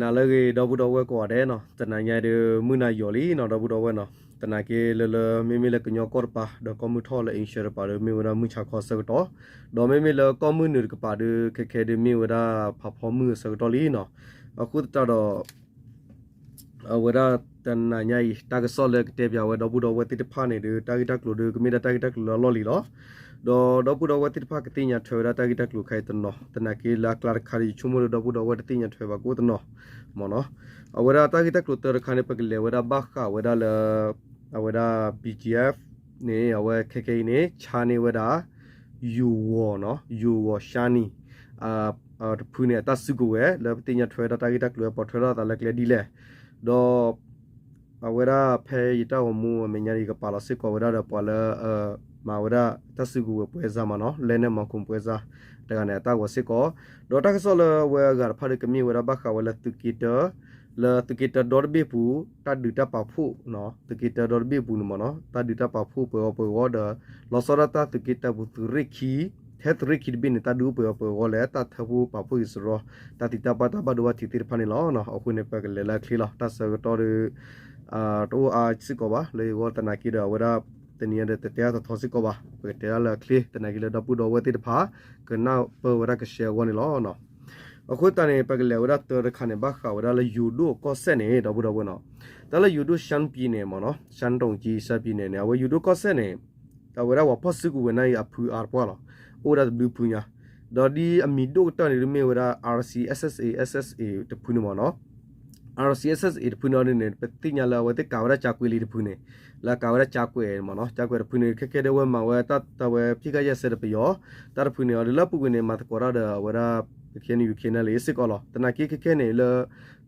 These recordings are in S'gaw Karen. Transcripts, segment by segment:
နၤလၢအဂ့ၤ ဒီပုၢ်ဒီဝဲၢ်ကိးဂၤဒဲးနီၤ, တနၤညါဒီး မုၢ်နၤယီၤလံနီၤ ဒီပုၢ်ဒီဝဲၢ်နီၤ, သနာ်က့လၢလၢ မ့မ့ၢ်လၢကညီကီၢ်တပၤ ဒီးကီၢ်မုၢ်ထီၣ်လၢအ့ရှၢတပၤဒီး မ့ၢ်ဝဲဒၣ်မုၢ်ဆါခီဆၢကတီၢ်, ဒီးမ့မ့ၢ်လၢကီၢ်မုၢ်နုာ်တကပၤဒီး ခဲခဲဒီးမ့ၢ်ဝဲဒၣ်ဖးဖီမုၢ်အဆၢကတီၢ်လံနီၤ. အဃိသတးဒီး အဝဲဒၣ်တနၤညါအံၤ တၢ်ကစီၣ်လၢကတဲပၠးဝဲဒီပုၢ်ဒီဝဲၢ်သ့ၣ်တဖၣ်န့ၣ်ဒီး တၢ်ဂ့ၢ်တၢ်ကျိၤဒီး ကမ့ၢ်ဒၣ်တၢ်ဂ့ၢ်တၢ်ကျိၤလၢအလီၢ်လံၤလီၤ. ဒီးဒီပုၢ်ဒီဝဲၢ်သ့ၣ်တဖၣ်ကသ့ၣ်ညါထွဲဝဲဒၣ်တၢ်ဂ့ၢ်တၢ်ကျိၤခါအံၤတနီၤ, သနာ်က့လၢအကျါတခါဒီး ယဆိကမိၣ်ဒီးဒီပုၢ်ဒီဝဲၢ်တသ့ၣ်ညါထွဲဘၣ်ကအိၣ်တနီၤမ့ၢ်နီၤ. အဝဲဒၣ်တၢ်ဂ့ၢ်တၢ်ကျိၤတၢတခါန့ၣ် ပကလဲၤဝဲဒၣ်ဘၣ်ဃးဝဲဒၣ်လၢ အဝဲဒၣ် ဘံၣ်ကၠံၣ်အ့ၣ် န့ၣ် အဝဲခဲခဲအံၤန့ၣ် ဆါန့ၢ်ဝဲဒၣ် ယိၤဂီၤနီၤ, ယိၤဂီၤဆါနံၣ် တဖုန့ၣ် အတၢ်စုကဝဲၤ လၢပသ့ၣ်ညါထွဲဝဲဒၣ်တၢ်ဂ့ၢ်တၢ်ကျိၤ ပိာ်ထွဲထီၣ်အသးလၢကျဲဒ်လဲၣ်, ဒီး အဝဲဒၣ်ဖဲယတၢ်ဂီၤမူအမဲာ်ညါ ယကပာ်လီၤစ့ၢ်ကီးဝဲဒၣ်ဒီးပှၤလၢ မၤဝဲဒၣ်တၢ်စုကဝဲၤပှဲၤစါမ့ၢ်နီၤ, လဲနဲၣ်မီခိၣ်ပှဲၤစါ တဂၤန့ၣ် အတၢ်ဂီၤစ့ၢ်ကီး, ဒီးတၢ်ကစီၣ်လၢအဝဲအဂၤတဖၣ်ဒီး ကမ့ၢ်ဝဲဒၣ်ဘၣ်ဃးဝဲလၢသုးက့တၢ လၢသုးက့တၢဒီတဘ့ၣ်ပူၤ တၢ်ဒုးတၢ်ပာ်ဖှိၣ် သုးက့တၢဒီတဘ့ၣ်ပူၤန့ၣ်မ့ၢ်နီၤ, တၢ်ဒုးတၢ်ပာ်ဖှိၣ်ပှဲၤဂီၤပှဲၤဂီၤဒီး လီၤဆီဒၣ်တၢ်သုးက့တၢပူၤသုးရ့ၣ်ခံ ထဲသုးရ့ၣ်ခံတဘ့ၣ်န့ၣ် တၢ်ဒုးအိၣ်ပှဲၤဂီၤပှဲၤဂီၤလၢ တၢ်ထၢဖှိၣ်ပာ်ဖှိၣ်ဂံၢ်စရီ တၢ်သံတၢ်ပှၢ်တၢ်ဘၣ်ဒိဘၣ်ထံးသ့ၣ်တဖၣ်န့ၣ်လီၤ. အဃိန့ၣ် ပကလဲၤလၢအချ့လီၤ. တၢ်ဆၢကတီၢ်ဒီး တအိၣ်အါစ့ၢ်ကီးဘၣ် လၢယဂီၢ်သနာ်က့ဒီး အဝဲဒၣ် တနံၤညါဒီး တတဲအါထီၣ်ထီစ့ၢ်ကီးဘၣ်, ပကတဲဒၣ်လၢအချ့ သနာ်က့လၢဒီပုၢ်ဒီဝဲၢ်သ့ၣ်တဖၣ် ကနၢ်ပၢၢ်ဝဲဒၣ်ကရှဲအဂီၢ်န့ၣ်လီၤ. အဃိသတးန့ၣ် ပကလဲၤဝဲဒၣ်တၢတခါန့ၣ် ဘၣ်ဃးဝဲဒၣ်လၢယိၤဒိၣ်ကီၢ်စဲၣ်န့ၣ် ဒီပုၢ်ဒီဝဲၢ်နီၤ, တၢ်လၢယိၤဒိၣ် ရှမ်းပြည်နယ် မ့ၢ်နီၤ, ရှမ်းတောင်ကြီး ရှမ်းပြည်နယ် န့ၣ် အဝဲယိၤဒိၣ်ကီၢ်စဲၣ်န့ၣ် အဝဲဒၣ်ပှၤဖီၣ်စုကဝဲၤန့ၣ်အံၤ အဖုအါတပှၢ်လီၤ. အိၣ်ဝဲဒၣ်တဘျုးဖုညါ, ဒီးဒ်အမံၤဒိၣ်ကတၢၢ်န့ၣ် မ့ၢ်ဝဲဒၣ် RCSS/SSA တဖုန့ၣ်မ့ၢ်နီၤ, RCSS/SSA တဖုန့ၣ်အီၤဒ်န့ၣ် ပသ့ၣ်ညါလၢအဝဲသ့ၣ်ကးဝဲဒၣ်ကၠါကွ့လံတဖုန့ၣ်, လၢကးဝဲဒၣ်ကၠါကွ့မ့ၢ်နီၤ, ကၠါကွ့တဖုန့ၣ် ခဲခဲဒၣ်ဝဲမၤဝဲတၢ်ဝဲဖံးကါယဲၢ်စဲးတပယီၤ, တၢ်တဖုန့ၣ်အီၤဒီးလၢအပူၤကွံာ်န့ၣ် မၤသကိးတၢ်ဒီးအဝဲဒၣ် ပ KNU KNLA စ့ၢ်ကီးလီၤ. သနာ်က့ခဲခဲန့ၣ်လၢ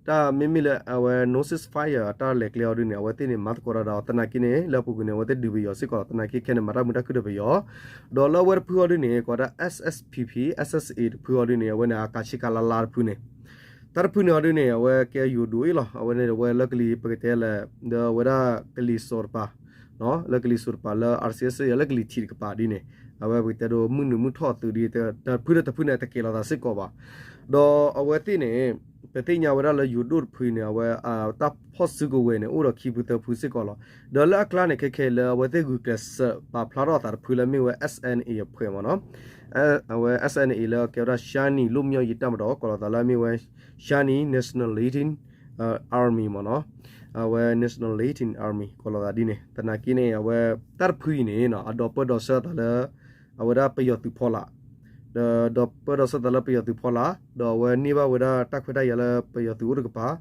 တၢ်မ့မ့ၢ်လၢအဝဲ no ceasefire အတၢ်လဲၤကျဲအီၤဒ်န့ၣ် အဝဲသ့ၣ်န့ၣ် မၤသကိးတၢ်ဒီး သနာ်က့န့ၣ် လၢအပူၤကွံာ်န့ၣ် အဝဲသ့ၣ်ဒုးပယီၤစ့ၢ်ကီးလီၤ. သနာ်က့ခဲန့ၣ် မၤတၢ်မုာ်တၢ်ခုၣ်ဒီးပယီၤ, ဒီးလၢအဝဲတဖုအီၤဒ်န့ၣ် ကိးဒၣ် SSPP/SSA တဖုအီၤဒ်န့ၣ် အဝဲန့ၣ်အကးဆ့ကၤလါလါတဖုန့ၣ်, တၢ်တဖုန့ၣ်အီၤဒ်န့ၣ် အဝဲကဲယိၤဒိၣ်အံၤလီၤ. အဝဲန့ၣ်အဝဲလၢကလံၤပကတဲလဲၣ် ဒီးအဝဲဒၣ်ကလံၤစိးတပၤ လၢကလံၤစိးတပၤလၢ RCSS လၢကလံၤထံးတကပၤဒ်န့ၣ် အဝဲပကတဲဒိးမုၢ်နုာ်မုၢ်ထီၣ်အသုးဒ် တဖုဒီးတဖုန့ၣ် တကဲၤလိာ်သးစ့ၢ်ကီးဘၣ်. ဒီးအဝဲသ့ၣ်န့ၣ် ပသ့ၣ်ညါဝဲဒၣ်လၢယိၤဒိၣ်တဖုန့ၣ် အဝဲတၢ်ဖီၣ်စုကဝဲၤန့ၣ် အိၣ်ဒီးခံဖုသၢဖုစ့ၢ်ကီးလီၤ. ဒီးလၢအကျါန့ၣ် ခဲခဲလၢအဝဲသ့ၣ်ဂုာ်ကျဲးစၢးပာ်ဖျါထီၣ်အသးတဖုလၢမ့ၢ်ဝဲ SNA အဖုမ့ၢ်နီၤ, အဝဲ SNA လၢကဲဝဲဒၣ် ရှမ်းနီလူမျိုးရေးတပ်မတော် ကိးလီၤသးလၢအမ့ၢ်ဝဲ Shan Nationalist Army မ့ၢ်နီၤ, အဝဲ Nationalist Army ကိးလီၤသးဒ်န့ၣ် သနာ်က့န့ၣ် အဝဲတၢ်တဖုအံၤန့ၣ် အဒီးပၢဒီးဆၢသးလၢ အဝဲဒၣ်ပယီၤသုးဖီလာ်, ဒီးဒီးပၢဒီးဆၢသးလၢပယီၤသုးဖီလာ် ဒီးအဝဲန့ၢ်ဘၣ်ဝဲဒၣ်တၢ်ခွဲးတၢ်ယာ်လၢပယီၤသုးအိၣ်တကပၤ,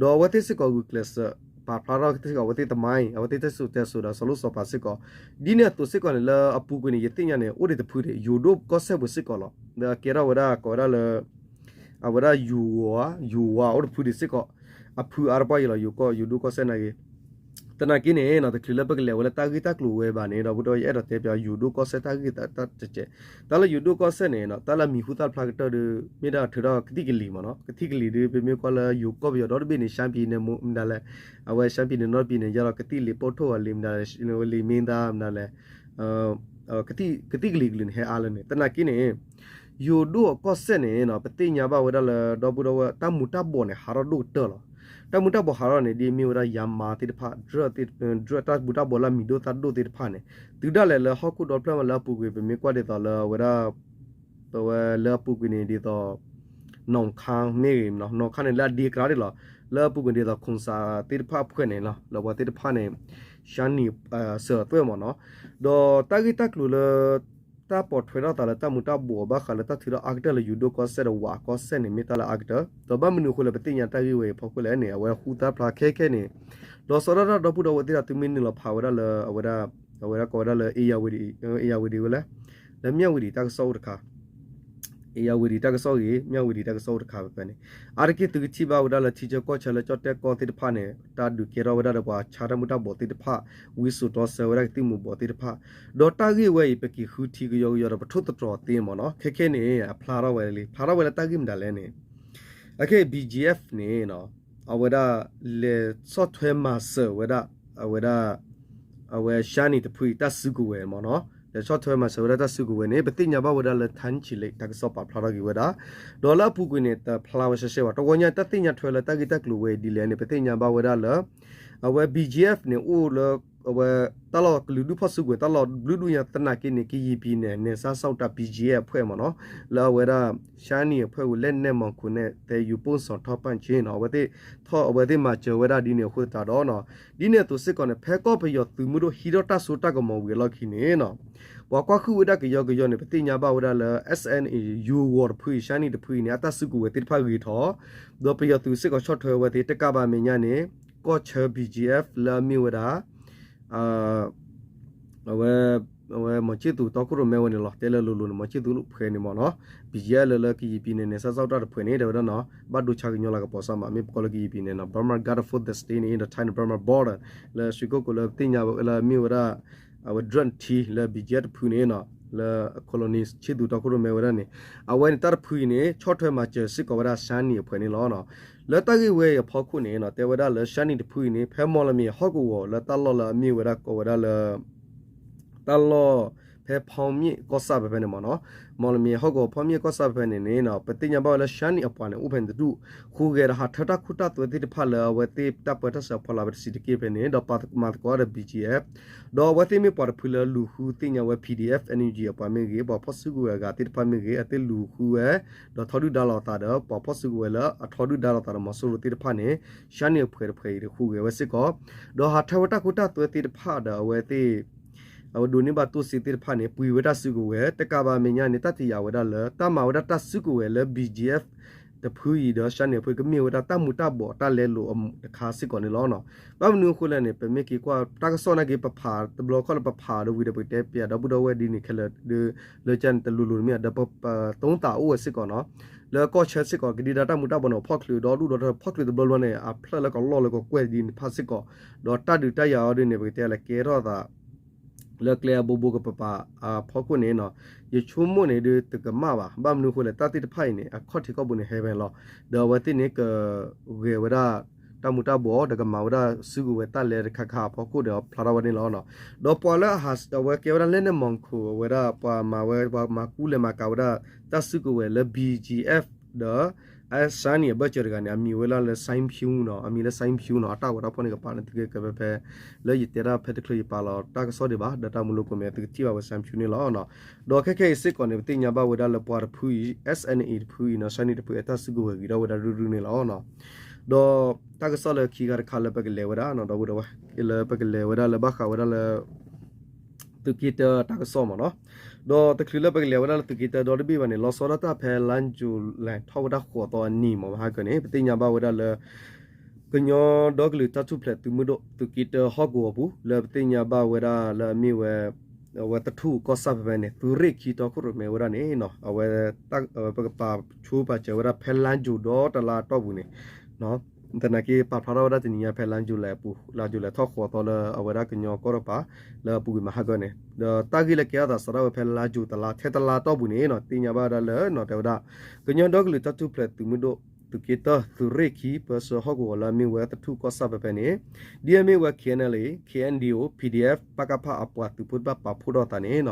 ဒီးအဝဲသ့ၣ်စ့ၢ်ကီးဂုာ်ကျဲးစၢး ပာ်ဖျါထီၣ်စ့ၢ်ကီးအဝဲသ့ၣ်သမိုင်း အဝဲသ့ၣ်တၢ်စံၣ်စိၤတဲစိၤဒီးစီၤလိၣ်စီၤပၤစ့ၢ်ကီး, ဒ်န့ၣ်အသိးစ့ၢ်ကီးန့ၣ် လၢအပူၤကွံာ်န့ၣ် ယသ့ၣ်ညါန့ၣ် အိၣ်ဒံးတဖုဒံး ယိၤဒိၣ်ကီၢ်စဲၣ်ပူၤစ့ၢ်ကီးလီၤ. ဒီးအကဲထီၣ်ဝဲဒၣ်ကိးဝဲဒၣ်လၢ အဝဲဒၣ်ယိၤဝါ ယိၤဝါအိၣ်တဖုဒံးစ့ၢ်ကီး, အဖုအါတပှၢ်ယံၤလီၤ ယိၤကီၢ် ယိၤဒိၣ်ကီၢ်စဲၣ်နာ်က့ သနာ်က့န့ၣ် တချုးလၢပကလဲၤဝဲလၢတၢ်ဂ့ၢ်တၢ်ကျိၤဝဲဘၣ်န့ၣ် ဒီပုၢ်ဒီဝဲၢ် ယအဲၣ်ဒိးတဲပၠးယိၤဒိၣ်ကီၢ်စဲၣ်တၢ်ဂ့ၢ်တစဲး, တၢ်လၢယိၤဒိၣ်ကီၢ်စဲၣ်န့ၣ် တၢ်လၢအမံၤဟူသၣ်ဖျါကတၢၢ်ဒီး မ့ၢ်ဒၣ်ထုးထီၣ်ကသံၣ်ကလံၤမ့ၢ်နီၤ, ကသံၣ်ကလံၤဒီး ပမ့ၢ်ကွၢ်လၢယိၤကီၢ်ပယီၤဒီတဘ့ၣ်န့ၣ် ရှမ်းပြည်နယ် မတၤလဲၣ်, အဝဲ ရှမ်းပြည်နယ် နီတဘ့ၣ်န့ၣ် ယလီၤကသံၣ်လံၤပိၢ်ထိၣ်အလံၤမတၤလဲၣ်, လံၤမ့ၢ်သါမတၤလဲၣ် ကသံၣ်ကလံၤကလုာ်န့ၣ် ဟဲအါလၢန့ၣ် သနာ်က့န့ၣ် ယိၤဒိၣ်အကီၢ်စဲၣ်န့ၣ် ပသ့ၣ်ညါဘၣ်ဝဲဒၣ်လၢ ဒီပုၢ်ဒီဝဲၢ် တၢ်မူၤတၢ်ဘှီးန့ၣ် ဟးထီၣ်ဒိၣ်ကတၢၢ်လီၤ. တၢ်မူၤတၢ်ဘှီးဟးထီၣ်န့ၣ် ဒ်မ့ၢ်ဝဲဒၣ် ယၤမၤသ့ၣ်တဖၣ် drug သ့ၣ် drug တၢ်မူၤတၢ်ဘှီးလၢအမံၤဒိၣ်သၣ်ဒိၣ်သ့ၣ်တဖၣ်န့ၣ် တုၤဒၣ်လဲာ်လၢဟီၣ်ခိၣ်ဒီဖျၢၣ်မးလၢအပူၤကွံာ် ပမ့ၢ်ကွၢ်ဒ်သိးလၢအဝဲဒၣ် ပဝဲလၢအပူၤကွံာ်န့ၣ်ဒ်သိး နီၢ်ခါမ့ၢ်ဂ့ၤ နီၢ်ခါန့ၣ် လၢအဒ့ကရၢဒ်လီၤ. လၢအပူၤကွံာ်ဒ်သိး ခိၣ်စးသ့ၣ်တဖၣ်အဖှဲးန့ၣ်လီၤ လၢပှၤသ့ၣ်တဖၣ်န့ၣ် ရှါနံၤ စၢၤသွဲၣ်မ့ၢ်နီၤ. ဒီးတၢ်ဂ့ၢ်တၢ်ကျိၤလၢ တၢ်ပိာ်ထွဲထီၣ်သးလၢတၢ်မူၤတၢ်ဘှီးဘၣ်ဃးလၢတၢ်ထုးထီၣ်အါကတၢၢ်လၢယိၤဒိၣ်ကီၢ်စဲၣ်ဒီးဝးကီၢ်စဲၣ်န့ၣ် မ့ၢ်တၢ်လၢအါကတၢၢ် ဒီးဘၣ်မနုၤအဃိလၢပသ့ၣ်ညါတၢ်ဂ့ၢ်ဝဲအံၤဖီခိၣ်လဲၣ်န့ၣ် အဝဲဟူသၣ်ဖျါခဲခဲန့ၣ် လီၤဆီဒၣ်တၢ်ဒီပုၢ်ဒီဝဲၢ်သ့ၣ်ဒီး သုမ့ၢ်နုာ်လီၤဖးဝဲဒၣ်လၢ အဝဲဒၣ် အဝဲဒၣ်ကိးဝဲဒၣ်လၢ ဧရာဝတီ ဧရာဝတီ ဝဲလဲၣ် လၢ မြဝတီ တၢ်ကစီၣ်အိၣ်တခါ ဧရာဝတီ တၢ်ကစီၣ်ဂ့ၤ မြဝတီ တၢ်ကစီၣ်အိၣ်တခါဖဲဖဲန့ၣ် အါတက့ၢ်သုကထံၣ်ဘၣ်ဝဲဒၣ်လၢထံဆၢကီၢ်ဆၢလၢကၠီၣ်တဲၣ်ကီၢ်သ့ၣ်တဖၣ်န့ၣ် တၢ်ဒုးကဲထီၣ်ဝဲဒၣ်ဒီးပှၤဆါတၢ်မူၤတၢ်ဘှီးသ့ၣ်တဖၣ် ဝံစိာ်တီဆၢဝဲဒၣ်ကသံၣ်မူၤဘှီးသ့ၣ်တဖၣ် ဒီးတၢ်ဂ့ၢ်ဝဲအံၤ ပက့ၤဃုထံကယီကယီဒီးပထိၣ်သတြီၤသ့မ့ၢ်နီၤ ခဲခဲန့ၣ် အဖျါထီၣ်ဝဲလံ ဖျါထီၣ်ဝဲလၢတၢ်ဂ့ၢ်မတၤလဲၣ်န့ၣ် အခဲ BGF န့ၣ် အဝဲဒၣ် လဲၤဆီၣ်ထွဲမၤစၢၤဝဲဒၣ် အဝဲဒၣ် အဝဲ ရှါနံၤ တဖုအံၤ တၢ်စုကဝဲၤမ့ၢ်နီၤ လဲၤဆီၣ်ထွဲမၤစၢၤဝဲဒၣ်တၢ်စုကဝဲၤန့ၣ် ပသ့ၣ်ညါဘၣ်ဝဲဒၣ်လၢ ထၣ်ဆံးလ့း တၢ်ကစီၣ်ပာ်ဖျါထီၣ်က့ၤဝဲဒၣ်, ဒီးလၢအပူၤကွံာ်န့ၣ် တဖျါဝဲရှဲရှဲဘၣ်. တဝီညါတၢ်သ့ၣ်ညါထွဲလၢတၢ်ဂ့ၢ်တၢ်ကျိၤဝဲအံၤဒ်လဲၣ်န့ၣ် ပသ့ၣ်ညါဘၣ်ဝဲဒၣ်လၢ အဝဲ BGF န့ၣ် အိၣ်လၢ အဝဲ တၢ်လီၢ်ကလုာ်ဒူၣ်ဖီၣ်စုကဝဲၤ တၢ်လီၢ်ဘျုးဒူၣ်ညါသနာ်က့န့ၣ် ကယံာ်ပံၤန့ၣ် နယ်ခြားစောင့်တပ် BGF အဖွဲ့မ့ၢ်နီၤ, လၢအဝဲဒၣ် ရှမ်းနီအဖွဲ့ကို လက်နက်မှောင်ခိုနဲ့ သယ်ယူပို့ဆောင်ထောက်ပံ့ခြင်းနီၤ, အဝဲသ့ၣ် အဝဲသ့ၣ်မၤစၢၤဝဲဒၣ်ဒ်န့ၣ်အဃိသတးဒီး ဒ်န့ၣ်အသိးစ့ၢ်ကီးန့ၣ် ဖဲကီၢ်ပယီၤသုးမုၢ်ဒိၣ်ဟံးထီၣ်တၢ်စိတၢ်ကမီၤဝံၤအလီၢ်ခံန့ၣ်နီၤ, ပှၤကွၢ်ဃုာ်ဝဲဒၣ်ကယီကယီန့ၣ် ပသ့ၣ်ညါဘၣ်ဝဲဒၣ်လၢ SNA ယူၤဂီၤတဖုအံၤ ရှမ်းနီတဖုအံၤန့ၣ် အတၢ်စုကဝဲၤသ့ၣ်တဖၣ်ဂ့ၤထီၣ်, ဒီးပယီၤသုးစ့ၢ်ကီးဆီၣ်ထွဲဝဲသ့ၣ် တကးဘၣ်မဲာ်ညါန့ၣ် ကီၢ်ဆၢ BGF လၢအမ့ၢ်ဝဲဒၣ် အဝဲ အဝဲ မောင်ချစ်သူ တီခိၣ်ရိၣ်မဲဝဲန့ၣ်လီၤ. တဲလၢလိၤလိၤန့ၣ် မောင်ချစ်သူ ဖဲန့ၣ်မ့ၢ်နီၤ, BGF လၢလၢကယံာ်ပံၤန့ၣ် နယ်ခြားစောင့်တပ်တဖုန့ၣ် တဲဝဲဒၣ်နီၤ ဘၣ်ဒိဆါကညီလၤကပီၤစၢ်မး မ့ၢ်ပကိးလၢကယံာ်ပံၤန့ၣ်နီၤ Burma Guard Force သ့ၣ်န့ၣ် the Thai Burma border လၢရွှေကုက္ကိုလၢပသ့ၣ်ညါလၢအမ့ၢ်ဝဲဒၣ် အဝဲ drone ထံလၢ BGF တဖုန့ၣ်နီၤ လၢ colonel ချစ်သူ တီခိၣ်ရိၣ်မဲဝဲဒၣ်န့ၣ် အဝဲန့ၣ်တၢ်တဖုအံၤန့ၣ် ဆီၣ်ထွဲမၤစၢၤစ့ၢ်ကီးဝဲဒၣ် ရှမ်းနီအဖွဲ့န့ၣ်လီၤ. လၢတၢ်ဂ့ၢ်ဝဲအံၤအဖီခိၣ်န့ၣ်နီၤ တဲဝဲဒၣ်လၢ ရှမ်းနီတဖုအံၤန့ၣ် ဖဲမီၢ်လမံၤဟီၣ်ကဝီၤလၢတၢ်လီၢ်လၢအမ့ၢ်ဝဲဒၣ်ကိးဝဲဒၣ်လၢ တၢ်လီၢ်ဖဲဖီမ့ၣ်ကီၢ်ဆၣ်ဖဲဖဲန့ၣ်မ့ၢ်နီၤ, မီၢ်လမံၤဟီၣ်ကဝီၤဖီမ့ၣ်ကီၢ်ဆၣ်ဖဲဖဲန့ၣ်န့ၣ် ပသ့ၣ်ညါဘၣ်ဝဲလၢ ရှမ်းနီအပှၤန့ၣ် အိၣ်ဖဲန့ၣ်တဒူၣ် ဃုဂဲၤဒီးဟးထၢတၢ်ခိတၢ်သွဲသ့ၣ်တဖၣ်လၢအဝဲသ့ၣ်တၢ်ပၢတၢ်ဆှၢဖီလာ်ဝဲတဆံးတက့ၢ်ဖဲန့ၣ် ဒီးပာ်မၤသကိးဒီး BGF ဒီးအဝဲသ့ၣ်မ့ၢ်ပှၤတဖုလၢလူၤဃုသ့ၣ်ညါဝဲ PDF NUG အပှၤမ့ၢ်ဂ့ၤ ပှၤဖီၣ်စုကဝဲၤအဂၤသ့ၣ်တဖၣ်မ့ၢ်ဂ့ၤ အသ့ၣ်လူၤဃုဝဲ ဒီးထီဒုၣ်ဒါလိာ်သးဒီး ပှၤဖီၣ်စုကဝဲၤလၢအထီဒုၣ်ဒါလိာ်သးဒီးမီၤစိရိၤသ့ၣ်တဖၣ်န့ၣ် ရှမ်းနီအပှၤတဖုအံၤဃုဂဲၤဝဲစ့ၢ်ကီး ဒီးဟးထၢဝဲတၢ်ခိတၢ်သွဲသ့ၣ်တဖၣ်ဒီးအဝဲသ့ၣ် အဝဲဒိးန့ၢ်ဘၣ်တိၢ်စ့သ့ၣ်တဖၣ်န့ၣ် ပှ့ၤဝဲတၢ်စုကဝဲၤ တကးဘၣ်မဲာ်ညါန့ၣ် တၢ်တယာ်ဝဲဒၣ်လၢ တၢ်မၤဝဲဒၣ်တၢ်စုကဝဲၤလၢ BGF တဖုအံၤဒီး ရှမ်းနီအဖုကမ့ၢ်ဝဲဒၣ်တၢ်မူၤတၢ်ဘှီးတၢ်လဲလိာ်တခါစ့ၢ်ကီးန့ၣ်လီၤ. ဘၣ်မနုၤအဃိလဲၣ်န့ၣ် ပမ့ၢ်က့ၤကွၢ်တၢ်ကစီၣ်နာ်က့ ပဖးတဘျီခီၣ်လၢပဖးဒီးဝံၤဒီး ပကတဲပျးဒီပုၢ်ဒီဝဲၢ်ဒ်န့ၣ်ခဲလၢာ် လၢကန့ၣ်တလိၤလိၤတမ့ၢ် ဒီးပတၢ်အိၣ်ဝဲစ့ၢ်ကီးနီၤ လၢကီၢ်ဆၢစ့ၢ်ကီး ကဒံဒါတၢ်မူၤတၢ်ဘှီးန့ၣ် ဖီၣ်ချုးဒီဒူၣ်ဒီထၢ ဖီၣ်ချုးတဘျီဘျီန့ၣ် အဖျၢၣ်လၢကလီၢ်လၢကကွဲၢ်ဒ်န့ၣ်တဖၣ်စ့ၢ်ကီး ဒီးတၢ်ဒုးတၢ်ယၤအီၤဒ်န့ၣ် ပကတဲလၢကဲထီၣ်သး လၢကျဲအဘိဘိကပၤပၤအဖီခိၣ်န့ၣ် ယဆိကမိၣ်န့ၣ်ဒုးတကမၣ်ဘၣ်. ဘၣ်မနုၤအဃိလဲၣ် တၢ်သ့ၣ်တဖၣ်အံၤန့ၣ် အခီၣ်ထံးခီၣ်ဘိန့ၣ်ဟဲဖဲန့ၣ်လီၤ. ဒီးအဝဲသ့ၣ်န့ၣ်ကဂဲၤဝဲဒၣ် တၢ်မူၤတၢ်ဘှီး ဒီးကမၤဝဲဒၣ်စုကဝဲၤတၢ်လဲတခါခါအဖီခိၣ်ဒီးဖျါထီၣ်ဝဲန့ၣ်လီၤ. ဒီးပှၤလၢအဝဲကဲဝဲဒၣ် လက်နက်မှောင်ခို အဝဲဒၣ်ပှၤမၤဝဲ ပှၤမၤကူလဲၤမၤကၤဝဲဒၣ် တၢ်စုကဝဲၤလၢ BGF ဒီး ရှမ်းနီအဘၢၣ်စၢၤတဂၤန့ၣ် အမံၤဝဲဒၣ်လၢ စိုင်းဖြိုး နီၤ အမံၤလၢ စိုင်းဖြိုး နီၤ အတၢ်ဂီၤတၢ်ဖီၣ်န့ၣ်ကပာ်လၢသုကဲကဲဖဲဖဲ လၢယတဲဒၣ်ဖဲတချုးယပာ်လီၤတၢ်ကစီၣ်ဒံးဘၣ် ဒီးတၢ်မူလိကိးမဲာ်သုကထံၣ်ဘၣ်ဝဲ စိုင်းဖြိုး န့ၣ်လီၤ. ဒီးခဲခဲအံၤစ့ၢ်ကီးန့ၣ် ပသ့ၣ်ညါဘၣ်ဝဲဒၣ်လၢပှၤတဖုအံၤ SNA တဖုအံၤ နီၤ ရှမ်းနီတဖုအံၤ အတၢ်စုကဝဲၤဂ့ၤထီၣ်ဝဲဒၣ်ရုၢ်ရုၢ်န့ၣ်လီၤ. ဒီးတၢ်ကစီၣ်လၢခံခါတခါလၢပကလဲၤဝဲဒၣ် ဒီပုၢ်ဒီဝဲၢ် လၢပကလဲၤဝဲဒၣ်လၢဘၣ်ဃးဝဲဒၣ်လၢ သုးက့တၢတၢ်ကစီၣ်မ့ၢ်နီၤ, ဒီးတချုးလၢပကလဲၤဝဲဒၣ်လၢသုးက့တၢဒီတဘ့ၣ်ဘၣ်န့ၣ် လီၤဆီဒၣ်တၢ်ဖဲလါယူၤလံထီၣ်ဝဲဒၣ်ဃိးသီအနံၤမ့ၢ်ဟါကၢန့ၣ် ပသ့ၣ်ညါဘၣ်ဝဲဒၣ်လၢ ကညီဒီကလုာ်တၢ်ထူၣ်ဖျဲးသုးမုၢ်ဒိၣ် သုးက့တၢဟီၣ်ကဝီၤပူၤ လၢပသ့ၣ်ညါဘၣ်ဝဲဒၣ်လၢအမ့ၢ်ဝဲ အဝဲသထူၣ်ကီၢ်ဆၣ်ဖဲဖဲန့ၣ် သုးရ့ၣ်ခံတီခိၣ်ရိၣ်မဲဝဲဒၣ်န့ၣ် အဝဲ ပကပာ်ဆိပာ်စၢၤဝဲဒၣ်ဖဲလါယူၤဒီတလါအတီၢ်ပူၤန့ၣ် သနာ်က့ပာ်ဖျါထီၣ်ဝဲဒၣ်တနံၤညါဖဲလါယူၤလံအပူၤ လါယူၤလံထီၣ်ဃိးသီလၢအဝဲဒၣ်ကညီကီၢ်တပၤ လၢအပူၤကွံာ်မဟါကၢန့ၣ် ဒီးတၢ်ဂ့ၢ်လၢကဲထီၣ်သးစးထီၣ်ဝဲဖဲလါယူၤတလါထဲတလါအတီၢ်ပူၤန့ၣ် သ့ၣ်ညါဘၣ်ဝဲဒၣ်လၢ တဲဝဲဒၣ် ကညီဒီကလုာ်တၢ်ထူၣ်ဖျဲးသုးမုၢ်ဒိၣ် သုးက့တၢ သုးရ့ၣ်ခံ ပၢဆှၢဟီၣ်ကဝီၤလၢအမ့ၢ်ဝဲသထူၣ်ကီၢ်ဆၣ်ဖဲဖဲန့ၣ် ဒ်အမ့ၢ်ဝဲ KNLA KNDO PDF ပကဖ အပှၤသုးဖိတဖၣ်ပာ်ဖှိၣ်ထီၣ်အသးန့ၣ်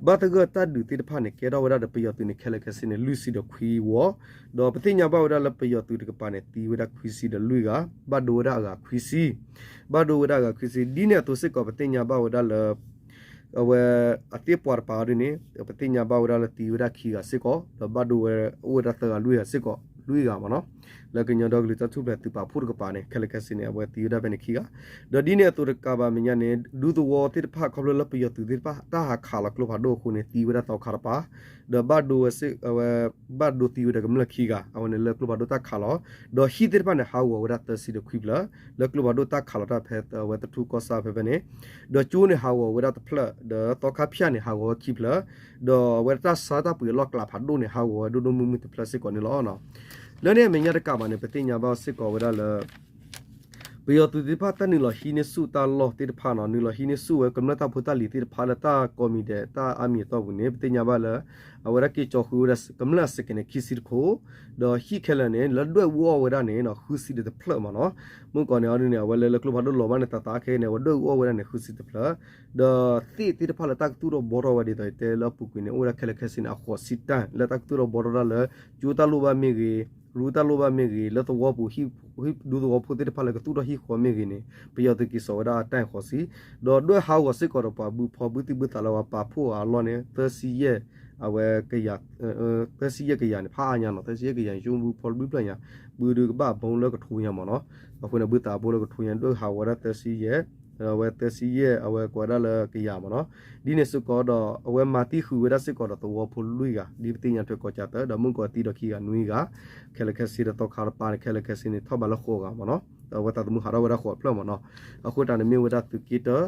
ဘၣ်သဂၢၢ်တၢ်ဒုးသ့ၣ်တဖၣ်န့ၣ် ကဲထီၣ်ဝဲဒၣ်ဒီးပယီၤသုးန့ၣ် ခဲလၢာ်ခဲဆ့န့ၣ် လွံၢ်ဆံဒီးခွံဝီ ဒီးပသ့ၣ်ညါဘၣ်ဝဲဒၣ်လၢပယီၤသုးတကပၤန့ၣ် သံဝဲဒၣ်ခွံဆံဒီးလွံၢ်ဂၤ ဘၣ်ဒိဝဲဒၣ်အဂၤခွံဆံ ဘၣ်ဒိဝဲဒၣ်အဂၤခွံဆံ ဒ်န့ၣ်အသိးစ့ၢ်ကီး ပသ့ၣ်ညါဘၣ်ဝဲဒၣ်လၢ အဝဲ အသ့ၣ်ပှၤတပၤအီၤဒ်န့ၣ် ပသ့ၣ်ညါဘၣ်ဝဲဒၣ်လၢသံဝဲဒၣ်ခံဂၤစ့ၢ်ကီး ဒီးဘၣ်ဒိဝဲအိၣ်ဝဲဒၣ်သၢဂၤလွံၢ်ဂၤစ့ၢ်ကီး လွံၢ်ဂၤမ့ၢ်နီၤ လၢကညီဒီကလုာ်တၢ်ထူၣ်ဖျဲးသုးပာ်ဖှိၣ်တကပၤန့ၣ် ခဲလၢာ်ခဲဆ့န့ၣ် အဝဲသံဝဲဒၣ်ဖဲန့ၣ်ခံဂၤ ဒီးဒ်န့ၣ်အသိးတကးဘၣ်မဲာ်ညါန့ၣ် ဒူသဝီသ့ၣ်တဖၣ် ခီဖျိလၢပယီၤသုးသ့ၣ်တဖၣ် တၢ်ဟးခးလီၤကျိဖးဒိၣ်အဃိန့ၣ် သံဝဲဒၣ်သီခါတပၤ ဒီးဘၣ်ဒိဝဲစ့ၢ် အဝဲ ဘၣ်ဒိသံဝဲဒၣ်ကမျၢၢ်ခံဂၤ အဝဲန့ၣ်လၢကျိဖးဒိၣ်တၢ်ခးလီၤ ဒီးဟံၣ်သ့ၣ်တဖၣ်န့ၣ် ဟးဂီၤဝဲဒၣ်သၢဆံဒီးခွံဖျၢၣ် လၢကျိဖးဒိၣ်တၢ်ခးလီၤတၢ်ဖဲအဝဲသထူၣ်ကီၢ်ဆၣ်ဖဲဖဲန့ၣ် ဒီးကၠိန့ၣ်ဟးဂီၤဝဲဒၣ်တဖျၢၣ် ဒီးသီခါဖၠၣ်န့ၣ် ဟးဂီၤဝဲခံဖျၢၣ် ဒီးအဝဲတၢ်ဆါတၢ်ပှ့ၤအလီၢ်ကျးဖးဒိၣ်န့ၣ် ဟးဂီၤဝဲဒိၣ်ဒိၣ်မုၢ်မုၢ်တဖျၢၣ်စ့ၢ်ကီးန့ၣ်လီၤ. လၢန့ၣ်အမဲာ်ညါတကးဘၣ်န့ၣ် ပသ့ၣ်ညါဘၣ်စ့ၢ်ကီးဝဲဒၣ်လၢ ပ ပယီၤသုးသ့ၣ်တဖၣ်တၢ်နုာ်လီၤဟံးန့ၢ်ဆူၣ်တၢ်လီၢ်သ့ၣ်တဖၣ်နီၤ, နုာ်လီၤဟံးန့ၢ်ဆူၣ်ဝဲကမျၢၢ်တၢ်ဖိတၢ်လံၤသ့ၣ်တဖၣ်လၢတၢ်ကိးမံၤဒဲးတၢ်အါမံၤအတီၢ်ပူၤန့ၣ် ပသ့ၣ်ညါဘၣ်လၢ အဝဲဒၣ်က့ၤကၠီဃုဝဲဒၣ်ကမျၢၢ် စဲးကဲးန့ၣ် ခံဆံတခိၣ်, ဒီးဟံၣ်ခဲလၢာ်န့ၣ် လၢဒွဲၣ်အူအီၣ်ဝဲဒၣ်န့ၣ် ဃုဆံဒီးတဖျၢၣ်မ့ၢ်နီၤ. မုၢ်ကီၢ်န့ၣ်အီၤဒ်န့ၣ် အဝဲလၢလၢကျိဖးဒိၣ်လီၤဘၣ်န့ၣ် သးသးခဲအံၤန့ၣ် အဝဲဒွဲၣ်အူအီၣ်ဝဲဒၣ်န့ၣ် ဃုဆံတဖျၢၣ်, ဒီးသ့ၣ်သ့ၣ်တဖၣ်လၢတၢ်ကသူၣ်ထီၣ်ဘှီထီၣ်ဝဲဒ်သိးတဲလၢအပူၤကွံာ်န့ၣ် အိၣ်ဝဲဒၣ်ခဲလၢာ်ခဲဆ့န့ၣ် အဃိးဆံတၢၢ် လၢတၢ်ကသူၣ်ထီၣ်ဘှီထီၣ်ဒၣ်လၢ ကၠိတၢ်လိၣ်ဘၣ်မ့ၢ်ဂ့ၤ, ရူတၢ်လိၣ်ဘၣ်မ့ၢ်ဂ့ၤ, လၢသဝီပူၤ ဟံၣ်ဒူသဝီဖိသ့ၣ်တဖၣ်လၢကသူၣ်ထီၣ်ဟံၣ်ဃီမ့ၢ်ဂ့ၤန့ၣ် ပယီၤသုးက့ၤစိာ်ဝဲဒၣ်တၢ်အဃိးဆံ, ဒီးဒွဲၣ်ဟးဂီၤစ့ၢ်ကီးဒီးပှၤဘုဖီဘုသံဘုသးလၢပှၤပာ်ဖှိၣ်အလီၢ်န့ၣ် သၢဆံယဲၢ် အဝဲ သၢဆံယဲၢ်ကယၤန့ၣ် ဖးအါညါနီၤ, သၢဆံယဲၢ်ကယၤန့ၣ် ကၠိဘုဖီဘုဖျၢၣ်ညါ, ဘုဒုးကဘၣ်အဘိလၢကထိညါမ့ၢ်နီၤ, အဃိန့ၣ် ဘုသးအဘိလၢကထိညါ ဒွဲၣ်ဟးဂီၤဝဲဒၣ်သၢဆံယဲၢ်, အဝဲသၢဆံယဲၢ် အဝဲကိးဝဲဒၣ်လၢကယၤမ့ၢ်နီၤ, ဒ်န့ၣ်စ့ၢ်ကီးဒီး အဝဲမၤသံဃုာ်ဝဲဒၣ်စ့ၢ်ကီးဒီးသဝီဖိလွံၢ်ဂၤ ဒ်ပသ့ၣ်ညါထွဲကီၢ်ကၢ်သၢ ဒီးမုၢ်ကီၢ်သံဒီးခံဂၤနွံဂၤ, ခဲလၢာ်ခဲဆ့ဒီးသီခါတပၤန့ၣ် ခဲလၢာ်ခဲဆ့န့ၣ် ထီၣ်ဘးလၢဃိးဂၤမ့ၢ်နီၤ, ဒီးအဝဲသးသမူဟးထီၣ်ဝဲဒၣ်ဃိးဖျၢၣ်မ့ၢ်နီၤ, အဃိတၢ်န့ၣ်မ့ၢ်ဝဲဒၣ်သုးက့တၢ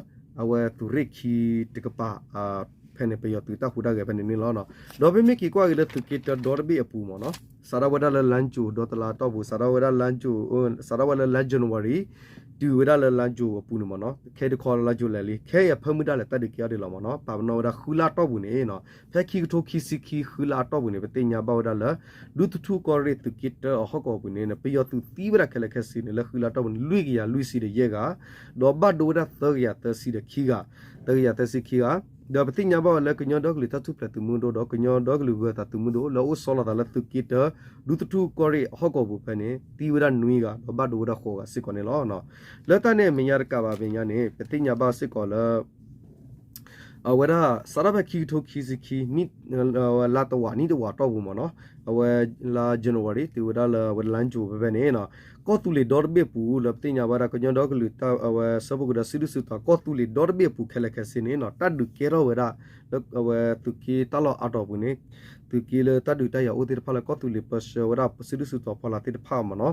အဝဲသုးရ့ၣ်ခံတကပၤ ဖဲန့ၣ် ပယီၤသုးတၢ်ဟူးတၢ်ဂဲၤဖဲန့ၣ်န့ၣ်လီၤ. ဒီးပမ့ၢ်က့ၤကွၢ်က့ၤလၢသုးက့တၢဒီတဘ့ၣ်အပူၤမ့ၢ်နီၤ, စးထီၣ်ဝဲဒၣ်လၢလါကၠိဒီတလါတီၢ်ပူၤ စးထီၣ်ဝဲဒၣ်လါကၠိ, စးထီၣ်ဝဲလၢလါ January တုၤဝဲဒၣ်လၢလါကၠိအပူၤန့ၣ်မ့ၢ်နီၤ, ခဲအံၤတခီလၢလါကၠိလဲၣ်လံ ခဲအံၤအဖၢမုၢ်ဒၣ်လဲၣ်တၢ်ဒုးကဲထီၣ်ဒံးလီၤမ့ၢ်နီၤ, ပာ်ပနီၣ်ဝဲဒၣ်ဃုလါတီၢ်ပူၤန့ၣ်နီၤ, ဖဲခံကထိခံဆံခံဃုလါအတီၢ်ပူၤန့ၣ် ပသ့ၣ်ညါဘၣ်ဝဲဒၣ်လၢ ဒူသထူၣ်ကီၢ်ရ့ၣ်သုးက့တၢအဟီၣ်ကဝီၤပူၤန့ၣ် ပယီၤသုးသံဝဲဒၣ်ခဲလၢာ်ခဲဆ့န့ၣ် လၢဃုလါတီၢ်ပူၤန့ၣ် လွံၢ်ကယၤလွံၢ်ဆံဒီးယဲၢ်ဂၤ, ဒီးဘၣ်ဒိဝဲဒၣ်သၢကယၤသၢဆံဒီးခံဂၤ, သၢကယၤသၢဆံခံဂၤ, ဒီးပသ့ၣ်ညါဘၣ်ဝဲလၢကညီဒီကလုာ်တၢ်ထူၣ်ဖျဲးသုးမုၢ်ဒိၣ်ဒီး ကညီဒီကလုာ်ဂၢၤသးသုးမုၢ်ဒိၣ် လၢအအိၣ်ဆီလီၤသးလၢသုးက့တၢ ဒူသထူၣ်ကီၢ်ရ့ၣ်အဟီၣ်ကဝီၤပူၤဖဲန့ၣ် သံဝဲဒၣ်နွံဂၤ ဒီးဘၣ်ဒိဝဲဒၣ်ဃိးဂၤစ့ၢ်ကီးန့ၣ်လီၤ. လၢတၢ်န့ၣ်အမဲာ်ညါတကးဘၣ်အမဲာ်ညါန့ၣ် ပသ့ၣ်ညါဘၣ်စ့ၢ်ကီးလၢ အဝဲဒၣ် စးထီၣ်ဖဲခံကထိခံဆံခံ လါတဝာ်နံၣ်တဝာ်တီၢ်ပူၤမ့ၢ်နီၤ, အဝဲလါ January တုၤဝဲဒၣ်လၢအဝဲလါကၠိဖဲဖဲန့ၣ်, ကီၢ်သူလ့ၤဒီတဘ့ၣ်အပူၤ လၢပသ့ၣ်ညါဘၣ်ဒၣ်ကညီဒီကလုာ်တၢ်အဝဲဆၢဖှိၣ်ကရၢစုဒုၣ်စုတီၤ ကီၢ်သူလ့ၤဒီတဘ့ၣ်အပူၤခဲလၢာ်ခဲဆ့န့ၣ် တၢ်ဒုးကဲထီၣ်ဝဲဒၣ် လၢအဝဲသုးက့တၢ်လီၢ်အါတီၤပူၤန့ၣ်, သုးက့လၢတၢ်ဒုးတၢ်ယၤအိၣ်သ့ၣ်တဖၣ်လၢကီၢ်သူလ့ၤပၢဆှၢဝဲဒၣ်စုဒုၣ်စုတီၤဖီလာ်သ့ၣ်တဖၣ်မ့ၢ်နီၤ,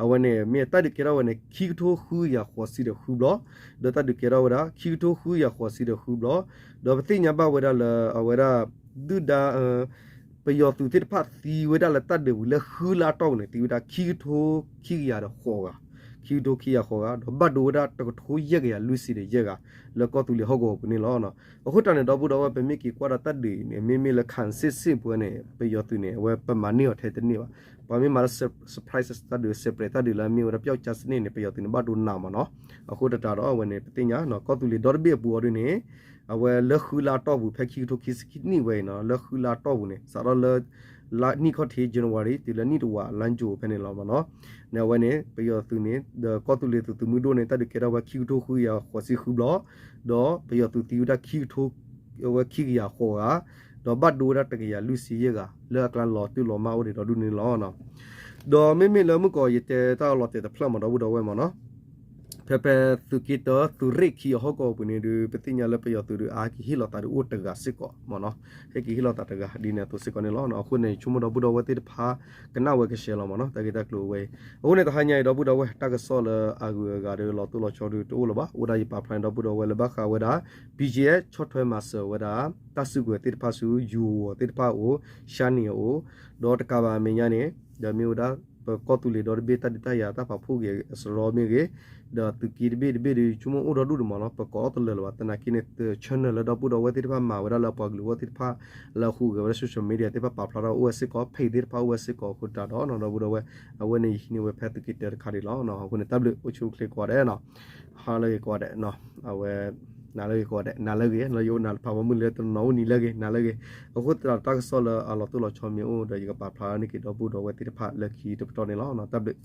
အဝဲန့ၣ်မ့ၢ်တၢ်ဒုးကဲထီၣ်ဝဲန့ၣ် ခံကထိဃုကယၤဃိးဆံဒီးဃုဘျီ, ဒီးတၢ်ဒုးကဲထီၣ်ဝဲဒၣ် ခံကထိဃုကယၤဃိးဆံဒီးဃုဘျီ, ဒီးပသ့ၣ်ညါဘၣ်ဝဲဒၣ်လၢအဝဲဒၣ် ဒုၣ်ဒါ ပယီၤသုးသ့ၣ်တဖၣ်သံဝဲဒၣ်လၢတၢ်ဒုးဝံၤလၢဃုလါအတီၢ်ပူၤန့ၣ် သံဝဲဒၣ်ခံကထိခံကယၤဒီးဃိးဂၤ, ခံကထိခံကယၤဃိးဂၤ ဒီးဘၣ်ဒိဝဲဒၣ်တကထိယဲၢ်ကယၤလွံၢ်ဆံဒီးယဲၢ်ဂၤ လၢကီၢ်သူလ့ၤဟီၣ်ကဝီၤပူၤန့ၣ်လီၤ. အဃိတၢ်န့ၣ် ဒီပုၢ်ဒီဝဲၢ် ပမ့ၢ်က့ၤကွၢ်ဒီးတၢ်ဒုးအံၤန့ၣ် မ့မ့ၢ်လၢ ခၣ်စ့ၣ်စ့ၣ်ပူၤန့ၣ် ပယီၤသုးန့ၣ် အဝဲပမၤန့ၢ်အီၤထဲတန့ၢ်ဘၣ်. ပှၤမ့ၢ်မၤလၢ surprise တၢ်ဒုး separate တၢ်ဒုးလၢမ့ၢ်ဝဲဒၣ်ပျီကၠါစနစ်န့ၣ် ပယီၤသုးန့ၣ်ဘၣ်ဒိနးမ့ၢ်နီၤ. အဃိတၢ်တၢ်ဒီးအဝဲန့ၣ် ပသ့ၣ်ညါ ကီၢ်သူလ့ၤဒီတဘ့ၣ်အပူၤအီၤဒ်န့ၣ် အဝဲလၢဃုလါအတီၢ်ပူၤ ဖဲခံကထိခံဆံခံနံၣ်ဝဲအံၤနီၤ လၢဃုလါအတီၢ်ပူၤန့ၣ် စးထီၣ်လၢ လါနံၣ်ခီၣ်ထံး January တုၤလၢနံၣ်တဝာ်လါကၠိဖဲန့ၣ်လီၤမ့ၢ်နီၤ. န့ၣ်အဝဲန့ၣ် ပယီၤသုးန့ၣ် ဒီးကီၢ်သူလ့ၤသုးသုးမုၢ်ဒိၣ်န့ၣ် တၢ်ဒုးကဲထီၣ်ဝဲခံကထိဃုကယၤဃိးဆံဃုဘျီ, ဒီးပယီၤသုးသံဝဲဒၣ်ခံကထိ ဝဲခံကယၤဃိးဂၤ, ဒီးဘၣ်ဒိဝဲဒၣ်တကယၤလွံၢ်ဆံယဲၢ်ဂၤ လၢအကျါလီၤတံၢ်လီၤမၢ်အိၣ်ဒံးဒီးဒ်န့ၣ်လီၤ. ဒီးမ့မ့ၢ်လၢမုၢ်ကီးယတဲတၢ်လီၤတဲာ်တဖျၢၣ်မ့ၢ်ဒီပုၢ်ဒီဝဲၢ်မ့ၢ်နီၤ ဖဲဖဲသုးက့တၢ သုးရ့ၣ်ခံအဟီၣ်ကဝီၤပူၤန့ၣ်ဒီး ပသ့ၣ်ညါလၢပယီၤသုးဒီး အဟဲက့ၤဟ့ၣ်လီၤသးဒီးအိၣ်တဂၤစ့ၢ်ကီးမ့ၢ်နီၤ, ဟဲက့ၤဟ့ၣ်လီၤသးတဂၤဒ်န့ၣ်အသိးစ့ၢ်ကီးန့ၣ်လီၤ. အဃိန့ၣ် ယဆိကမိၣ်ဒီပုၢ်ဒီဝဲၢ်သ့ၣ်တဖၣ် ကနၣ်ဝဲကရှဲလီၤမ့ၢ်နီၤ တၢ်ဂ့ၢ်တၢ်ကျိၤဝဲအံၤ. အဃိန့ၣ် တဟါညါအံၤ ဒီပုၢ်ဒီဝဲၢ် တၢ်ကစီၣ်လၢအဂုၤအဂၤဒီး လီၤတိၢ်လီၤဆီဒီးတအိၣ်လၢၤဘၣ်. အိၣ်ဒၣ်ယပာ်ဖျါန့ၣ် ဒီပုၢ်ဒီဝဲၢ်လၢဘၣ်ဃးဝဲဒၣ် BGF ဆီၣ်ထွဲမၤစၢၤဝဲဒၣ် တၢ်စုကဝဲၤသ့ၣ်တဖၣ်ဆူ ယိၤဝီၤသ့ၣ်တဖၣ်အအိၣ်, ရှါနံၤအအိၣ်, ဒီးတကးဘၣ်အမဲာ်ညါန့ၣ် ဒီးမ့ၢ်ဝဲဒၣ် ပကီၢ်သူလ့ၤဒီတဘ့ၣ် တၢ်ဒုးတၢ်ယၤတၢ်ဖးဖှိၣ်ဂ့ၤအစရီမ့ၢ်ဂ့ၤ, ဒီးသုးက့တဘ့ၣ်တဘ့ၣ်ဒီး ဆိကမိၣ်အိၣ်ဒီဒူၣ်ဒံးမ့ၢ်နီၤ ပကိးအီၤတလၢာ်လၢၤဘၣ်. သနာ်က့န့ၣ် channel လၢဒီပုၢ်ဒီဝဲၢ်သ့ၣ်တဖၣ်မၤဝဲဒၣ်လၢပှၤကလုာ်အဂီၢ်သ့ၣ်တဖၣ် လၢဟူးဂဲၤဝဲဒၣ် social media သ့ၣ်တဖၣ်ပာ်ဖျါထီၣ်အိၣ်ဝဲစ့ၢ်ကီး page သ့ၣ်တဖၣ်အိၣ်ဝဲစ့ၢ်ကီးအဃိတၢ်ဒီး ဒီပုၢ်ဒီဝဲၢ် အဝဲန့ၣ်ယဟံးန့ၢ်ဝဲဖဲသုးက့တၢတခါဒံးလီၤ. အဃိန့ၣ် တၢ်ဘျုးအိၣ်ဆူၣ်အိၣ်ချ့ကိးဂၤဒဲးနီၤ, ဟါလၢဂ့ၤကိးဂၤဒဲး အဝဲ နၤလၢဂ့ၤကိးဂၤဒဲး နၤလၢဂ့ၤ လၢယအိၣ်နၤတဖၣ် ပှၤမုၢ်လၢတနီၤအိၣ်နံၤလၢဂ့ၤ နၤလၢဂ့ၤ. အဃိသတးဒီးတၢ်ကစီၣ်လၢအလီၤတိၢ်လီၤဆီမ့ၢ်အိၣ်ဒီး ယကပာ်ဖျါန့ၢ်က့ၤဒီပုၢ်ဒီဝဲၢ်သ့ၣ်တဖၣ်လၢခံတပတီၢ်န့ၣ်လီၤ. တၢ်ဘျုး